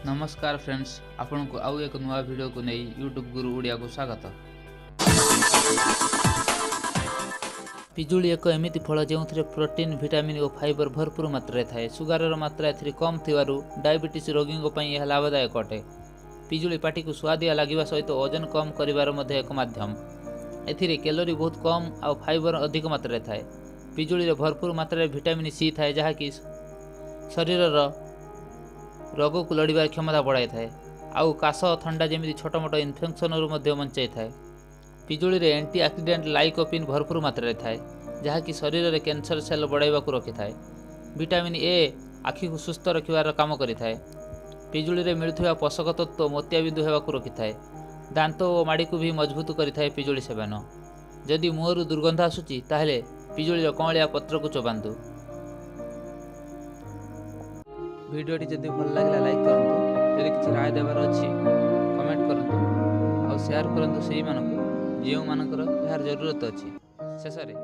ନମସ୍କାର ଫ୍ରେଣ୍ଡସ୍, ଆପଣଙ୍କୁ ଆଉ ଏକ ନୂଆ ଭିଡ଼ିଓକୁ ନେଇ ୟୁଟ୍ୟୁବ୍ ଗୁରୁ ଓଡ଼ିଆକୁ ସ୍ୱାଗତ। ପିଜୁଳି ଏକ ଏମିତି ଫଳ ଯେଉଁଥିରେ ପ୍ରୋଟିନ୍, ଭିଟାମିନ୍ ଓ ଫାଇବର ଭରପୁର ମାତ୍ରାରେ ଥାଏ। ସୁଗାରର ମାତ୍ରା ଏଥିରେ କମ୍ ଥିବାରୁ ଡାଇବେଟିସ୍ ରୋଗୀଙ୍କ ପାଇଁ ଏହା ଲାଭଦାୟକ ଅଟେ। ପିଜୁଳି ପାଟିକୁ ସୁଆଦିଆ ଲାଗିବା ସହିତ ଓଜନ କମ୍ କରିବାର ମଧ୍ୟ ଏକ ମାଧ୍ୟମ। ଏଥିରେ କ୍ୟାଲୋରି ବହୁତ କମ୍ ଆଉ ଫାଇବର ଅଧିକ ମାତ୍ରାରେ ଥାଏ। ପିଜୁଳିରେ ଭରପୁର ମାତ୍ରାରେ ଭିଟାମିନ୍ ସି ଥାଏ, ଯାହାକି ଶରୀରର ରୋଗକୁ ଲଢ଼ିବାର କ୍ଷମତା ବଢ଼ାଇଥାଏ ଆଉ କାଶ, ଥଣ୍ଡା ଯେମିତି ଛୋଟ ମୋଟ ଇନଫେକ୍ସନରୁ ମଧ୍ୟ ବଞ୍ଚାଇଥାଏ। ପିଜୁଳିରେ ଆଣ୍ଟି ଅକ୍ସିଡେଣ୍ଟ ଲାଇକୋପିନ୍ ଭରପୁର ମାତ୍ରାରେ ଥାଏ, ଯାହାକି ଶରୀରରେ କ୍ୟାନ୍ସର ସେଲ୍ ବଢ଼ାଇବାକୁ ରୋକିଥାଏ। ଭିଟାମିନ୍ ଏ ଆଖିକୁ ସୁସ୍ଥ ରଖିବାର କାମ କରିଥାଏ। ପିଜୁଳିରେ ମିଳୁଥିବା ପୋଷକ ତତ୍ତ୍ୱ ମୋତିଆବିନ୍ଦୁ ହେବାକୁ ରୋକିଥାଏ। ଦାନ୍ତ ଓ ମାଡ଼ିକୁ ବି ମଜବୁତ କରିଥାଏ ପିଜୁଳି ସେବନ। ଯଦି ମୁହଁରୁ ଦୁର୍ଗନ୍ଧ ଆସୁଛି, ତାହେଲେ ପିଜୁଳିର କଅଁଳିଆ ପତ୍ରକୁ ଚୋବାନ୍ତୁ। ଭିଡ଼ିଓଟି ଯଦି ଭଲ ଲାଗିଲା, ଲାଇକ୍ କରନ୍ତୁ। ଯଦି କିଛି ରାୟ ଦେବାର ଅଛି, କମେଣ୍ଟ କରନ୍ତୁ ଆଉ ସେୟାର କରନ୍ତୁ ସେଇମାନଙ୍କୁ ଯେଉଁମାନଙ୍କର ଏହାର ଜରୁରତ ଅଛି। ଶେଷରେ